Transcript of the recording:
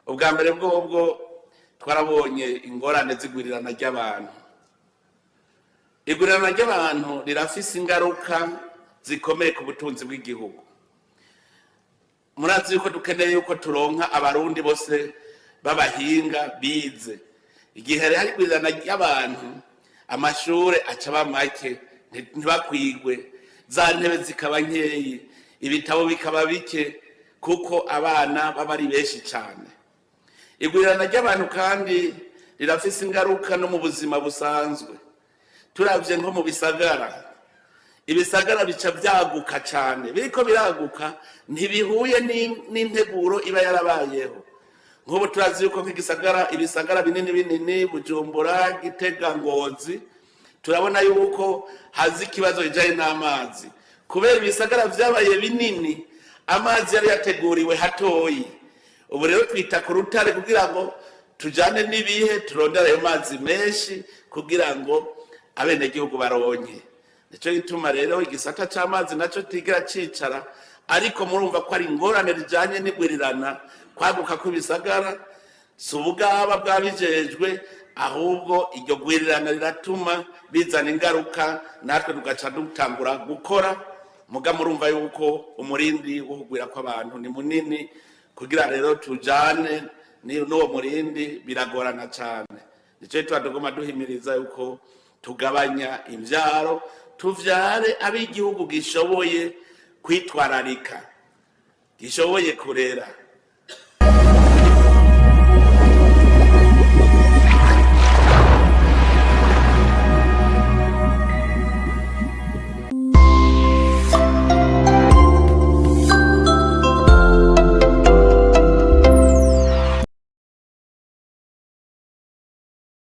Ubwa mbere bwobwo, twarabonye ingorane z'igwirirana ry'abantu. Igwirirana ry'abantu rirafise ingaruka zikomeye ku butunzi bw'igihugu. Murazi yuko dukeneye yuko turonka Abarundi bose b'abahinga bize. Igihe hari igwirirana ry'abantu, amashure aca aba make, ntibakwigwe, za ntebe zikaba nkeyi, ibitabo bikaba bike, kuko abana baba ari benshi cyane. Igwirirana ry'abantu kandi rirafise ingaruka no mu buzima busanzwe. Turavye nko mu bisagara, ibisagara bica byaguka cyane. Biriko biraguka ntibihuye n'integuro iba yarabayeho. Nk'ubu turazi yuko nk'igisagara, ibisagara binini binini, Bujumbura, Gitega, Ngozi, turabona yuko haza ikibazo kijanye n'amazi, kubera ibisagara vyabaye binini, amazi yari yateguriwe hatoyi. Ubu rero twita ku rutare kugira ngo tujane n'ibihe, turondere ayo mazi menshi kugira ngo abenegihugu baronke. Nico gituma rero igisata c'amazi naco tigera cicara. Ariko murumva ko ari ingorane rijanye n'igwirirana, kwaguka kw'ibisagara. Si ubugaba bwabijejwe, ahubwo iryo gwirirana riratuma bizana ingaruka, natwe tugaca dutangura gukora. Muga murumva yuko umurindi wo kugwira kw'abantu ni munini. Kugira rero tujane n'uwo murindi biragorana cane. Nico gituma tuguma duhimiriza yuko tugabanya imvyaro, tuvyare ab'igihugu gishoboye kwitwararika, gishoboye kurera.